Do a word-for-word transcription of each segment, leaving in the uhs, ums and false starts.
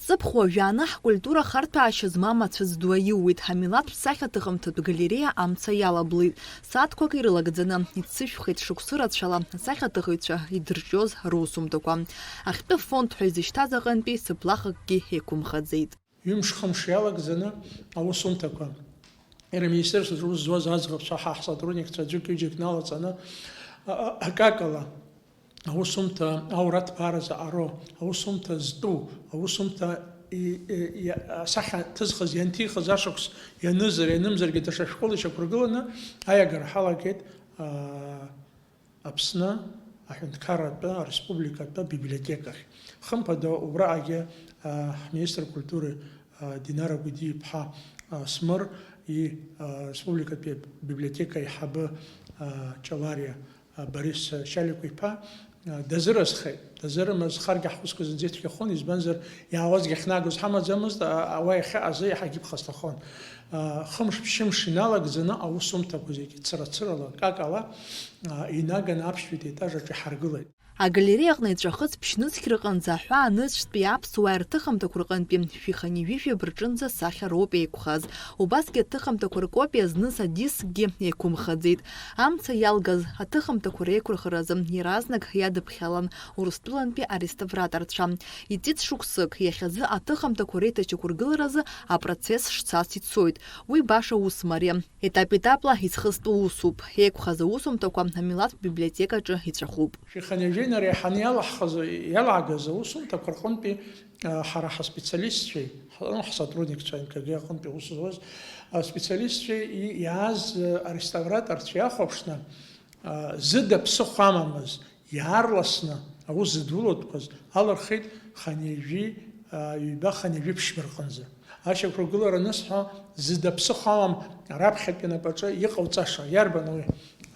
Ҵыԥх уажәааны ҳкультура харҭәаашьа змам ацәыӡ ду аиуит. Амилаҭтә сахьаҭыхымҭатә галереиа амца иалаблит. Сааҭқәак ирылагӡаны, иццышәхеит шықәсы рацәала асахьаҭыхыҩцәа идырҿиоз русумҭақәа. Ахьтәы фонд ҳәа изышьҭаз аҟынтәи сыблахакгьы еиқәымхаӡеит. Ҩымш-хымш иалагӡаны аусумҭақәа иара аминистерствоҿы аус зуаз аӡӷабцәа, ҳа ҳсотрудникцәа аӡәык-ҩыџьак налаҵаны, а, а, акакала аусумҭа аура аҭбаара заҟароу, аусумҭа зтәу, аусумҭа и-, и-, и-, асахьа ҭызхыз, ианҭихыз ашықәс ианызар, ианымзаргьы даҽа шәҟәыла ишьақәыргыланы аиагара ҳалагеит, а, Аԥсны аҳәынҭқарратәы, ареспубликатәы абиблиотекахь. Хымԥада, убраҟагьы, а, ҳминистр культуры, а, Динара Гәдиԥҳа, а, Смыр и, а, республикатәи абиблиотека аиҳабы, а, Ҷалариа, а, Борис Шьаликәа-иԥа, а, дазыразхеит. Дазырмазхаргьы ҳусқәа зынӡа ицәгьахон, избанзар, иаауазгьы ахьнагоз ҳамаӡамызт, а, а, уа иахьаҟаз еиҳагьы иԥхасҭахон. А, хымш-ԥшьымш иналагӡаны аусумҭақәа зегьы цыра-цырала, какала, а, инаганы аԥшьбатәи етаж аҿы иҳаргылеит. Агалереиаҟны иҵәахыз ԥшьнызқь рҟынӡа аҳәаа нызқьтәи аԥсуаа рҭыхымҭақәа рҟынтәи шәи хынҩажәи жәаба рҿынӡа сахьа роуп еиқәхаз. Убасгьы аҭыхымҭақәа ркопиа зныз адискгьы еиқәымхаӡеит. Амца иалгаз аҭыхымҭақәа реиқәырхаразы иаразнак иадыԥхьалан Урыстәылантәи ареставраторцәа. Иҵит шықәсык, иахьазы аҭыхымҭақәа реиҭашьақәыргыларазы апроцесс шцац ицоит. Уи баша ус мариам. Етап-етапла изхысту усуп. Еиқәхаз аусумҭақәа амилаҭтә библиотекаҿы иҵәахуп. Шәи хынҩажәи жәаҩа иаҳаны иалаҳхыз, иалагаз аусумҭақәа рҟынтәи, а, ҳара ҳаспециалистцәеи, ҳ-, ҳсотрудникцәа Н К Г аҟынтәи аус зуаз аспециалистцәеи и-, иааз, а, ареставраторцәа иахәаԥшны, а, зыда ԥсыхәа амамыз, иаарласны аус зыдулатәқәаз алырхит хынҩажәи, а, ҩба, хынҩажәи ԥшьба рҟынӡа. Ашьақәыргылара анысҳәа, зыда ԥсыхәа амам раԥхьатәи анапаҿы иҟауҵаша, иарбан уи?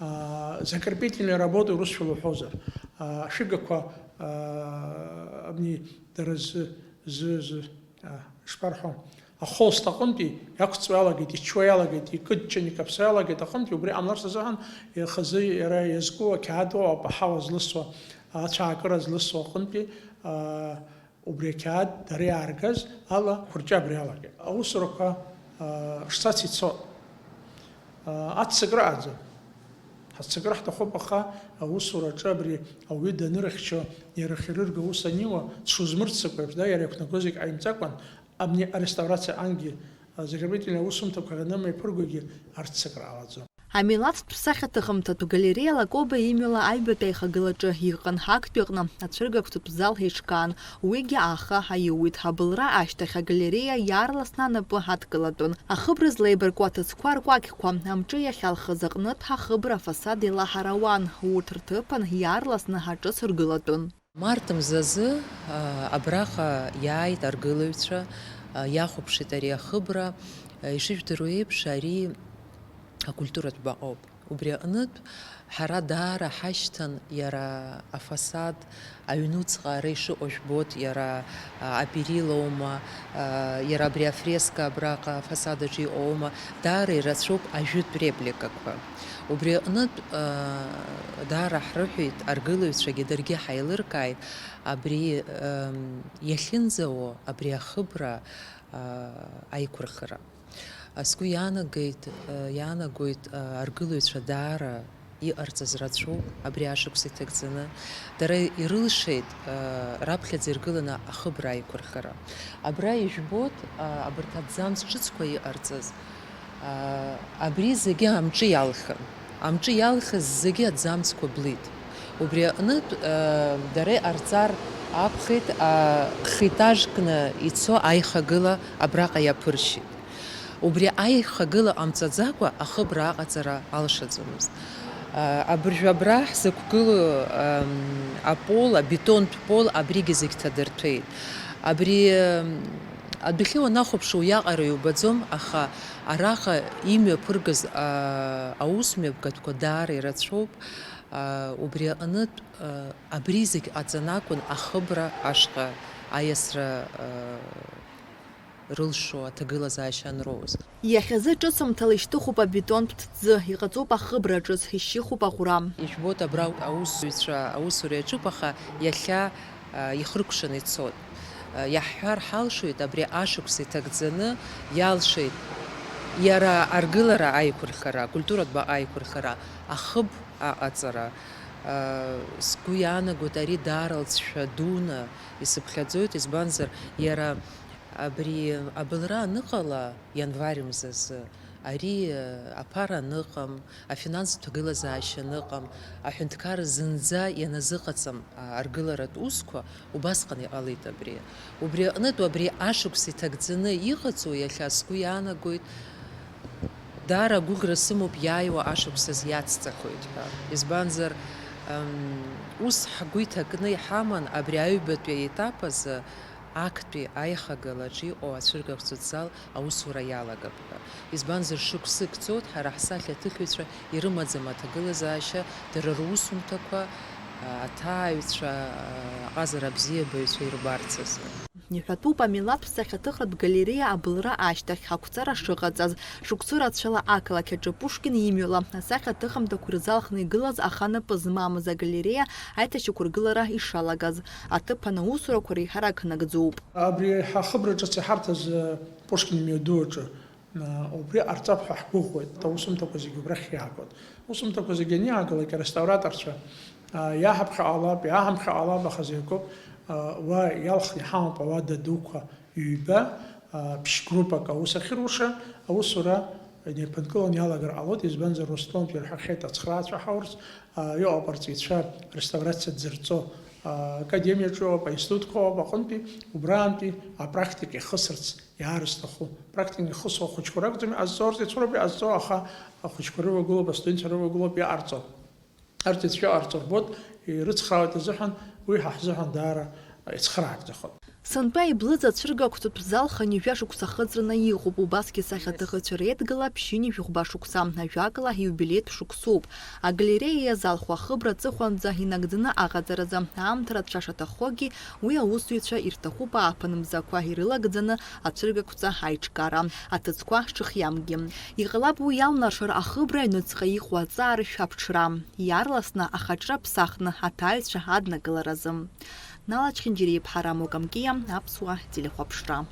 А, закрепительные работы урысшәала уҳәозар, а, ашәыгақәа, а, абни дара зы, зы, зы, а, ишԥарҳәо, ахолст аҟынтәи иақәҵуа иалагеит, ичуа иалагеит, икыдҷан икаԥсо иалагеит аҟынтәи, убри ҟамларц азыҳәан, хазы иара иазку ақьаад ыҟоуп, аҳауа злысуа, ацәаакыра злысуа аҟынтәи, а, Убри ақьаад дара иааргаз ала, Қәырҷа абри алагеит. Аусурақәа, аа, шцац ицо, аа, аццакра аӡам. Ҳаццакра ҳҭахуп, аха аусураҿы абри ауаҩы данырыхьчо, иара ахьырырга аус аниуа, дшузмырццакуа еиԥш, да, иара иақәнагоз зегь ҟаимҵакәан, абни ареставрациа ангьы, а, закрепительный аусумҭақәа анымеиԥыргогьы арццакра ҟалаӡом. Амилаҭтә сахьаҭыхымҭатә галереиала Коба имҩала аҩбатәи аихагылаҿы иҟан, актәи аҟны ацәыргақәҵатә зал еиҿкаан, уигьы ааха аиуит, абылра ашьҭахь агалереиа иаарласны анапы адкылатәын. Ахыбра злеибарку аҭыӡқәа ркәакьқәа амҿы иахьалхыз аҟнытә ахыбра афасад еилаҳар ауан, урҭ рҭыԥан иаарласны аҿыц ргылатәын. Март мзазы, а, абраҟа иааит аргылаҩцәа, а, иахәаԥшит ари ахыбра. А, ишыжәдыруа еиԥш, ари акультуратә баҟоуп. Убри аҟнытә, ҳара даара ҳашьҭан иара афасад, аҩнуҵҟа ара ишыҟоу жәбоит, иара, а, аперилоума, а, иара абри афреска абраҟа афасад аҿы иҟоума, даара ирацәоуп ажәытә репликақәа. Убри аҟнытә, даара ҳрыҳәеит, аргылаҩцәагьы даргьы ҳаилыркааит, абри, иахьынӡауо, абри ахыбра, аиқәырхара. Сгәы иаанагеит, иаанагоит, аргылаҩцәа даара иҟарҵаз рацәоуп абри ашықәс иҭагӡаны. Дара ирылшеит, раԥхьаӡа иргыланы ахыбра аиқәырхара. Абра ижәбоит, абарҭ аҭӡамц ҿыцқәа иҟарҵаз. Аа, абри зегьы амҿы иалхын. Амҿы иалхыз зегьы аӡамцқәа блит. Убри аҟнытә, аа, дара иҟарҵар акәхеит, аа, хитажкны ицо аихагыла абраҟа иаԥыршьит. Убри аихагыла ҟамҵаӡакәа ахыбра аҟаҵара алшаӡомызт. Аа, абыржә абра ҳзықәгылоу, ам, апол, абетонтә пол, абригьы зегь ҭадырҭәеит. Абри, ам, адәахьы уанахәаԥшуа уиаҟара иубаӡом, аха Араҟа имҩаԥыргаз, аа, аусмҩаԥгатәқәа даара ирацәоуп. Аа, убри аҟнытә, аа, абри зегь ҟаҵаны акәын ахыбра ашҟа аиасра, аа, рылшо аҭагылазаашьа анроуз. Иахьазы ҿыцымҭала ишьҭыхуп абетонтә ҭӡы, иҟаҵоуп ахыбра ҿыц, ишьыхуп аӷәра. Ижәбоит, абра аусзуҩцәа аусура иаҿуп, аха иахьа, аа, ихыркәшаны ицоит. Иаҳҳәар ҳалшоит, абри ашықәс иҭагӡаны иалшеит иара аргылара аиқәырхара, акультуратә баҟа аиқәырхара, ахыб аҟаҵара. Сгәы иаанагоит, ари даара лҵшәа дуны исыԥхьаӡоит, избанзар, иара абри абылра аныҟала, ианвар мза азы, ари аԥара аныҟам, афинанстә ҭагылазаашьа аныҟам, аҳәынҭқарра зынӡа ианазыҟаҵам аргыларатә усқәа, убасҟан иҟалеит абри. Убри аҟнытә абри ашықәс иҭагӡаны иҟаҵоу иахьа сгәы иаанагоит, даара агәыӷра сымоуп иааиуа ашықәсаз иацҵахоит ҳәа. Избанзар, ус ҳгәы иҭакны иҳаман абри аҩбатәи аетап азы актәи аихагалаҿ иҟоу ацәыргақәҵатә зал аусура иалагап ҳәа. Избанзар, шықәсык ҵуеит ҳара ҳсахьаҭыхҩцәа ирымаӡам аҭагылазаашьа, дара русумҭақәа, аҭааҩцәа, аҟазара абзиабаҩцәа ирбарц азы. Иҳәатәуп амилаҭтә сахьаҭыхратә галереиа абылра ашьҭахь ақәҵара шыҟаҵаз. Шықәсы рацәала ақалақь аҿы Пушкин имҩала асахьаҭыхымҭақәа ирзалхны игылаз аха напы змамыз агалереиа аиҭашьақәыргылара ишалагаз. Аҭыԥан аусурақәа реиҳарак нагӡоуп. Абри ҳахыбра ҿыц иҳарҭаз, э, Пушкин имҩаду аҿы, э, убри ҟарҵап ҳәа ҳгәыӷуеит, аусумҭақәа зегьы убрахь иаагоит. Аусумҭақәа зегьы аниаагалак, ареставраторцәа, э, иаҳаԥхьа ҟалап, иаҳамхьа ҟалап, аха зегь акоуп, э, уа иалхны иҳамоуп ауада дуқәа ҩба, э, ԥшь-группак аус ахьыруша, аусура инеиԥынкыланы иалагар ҟалоит, избанзар, Урыстәылантә ирҳәахьеит ацхраацәа ҳаурц, э, иҟоуп арҵаҩцәа реставрациа дзырҵо, э, академиаҿы ыҟоуп, аинститутқәа ыҟоуп, аҟынтәи убраантәи апрактика ихысырц иаарызҭаху. Практика ихысуа ахәыҷқәа ракәӡами ҟазҵо, арҵаҩцәа роуп иҟазҵо, аха ахәыҷқәа рывагылоуп, астудентцәа рывагылоуп иҟарҵо. Арҵаҩцәа иҟарҵо рбоит, ирыцхраауеит азыҳәан, уи ҳа ҳзыҳәан даара ицхраагӡахоит. Сынтәа иблыз ацәыргақәҵатә зал хынҩажәа шықәса хыҵраны иҟоуп, убасгьы сахьаҭыхыҩцәа реидгыла ԥшьынҩажәи жәаба шықәса, ажәакала, иубилеитә шықәсоуп. Агалереиа иазалху ахыбра аҵыхәанӡа инагӡаны аҟаҵаразы аамҭа рацәа шаҭаххогьы, уи аусзуҩцәа ирҭахуп ааԥын мзақәа ирылагӡаны ацәыргақәҵа аиҿкаара, аҭыӡқәа шыхиамгьы. Иҟалап уи иалнаршар ахыбра аҩныҵҟа иҟоу аҵаа ршәаԥҽра, иаарласны ахаҿра ԥсахны аҭааҩцәа аднакыларазы. Нала Чхинџьириаԥҳа, Рамо Камкиа, Аԥсуа телехәаԥшра.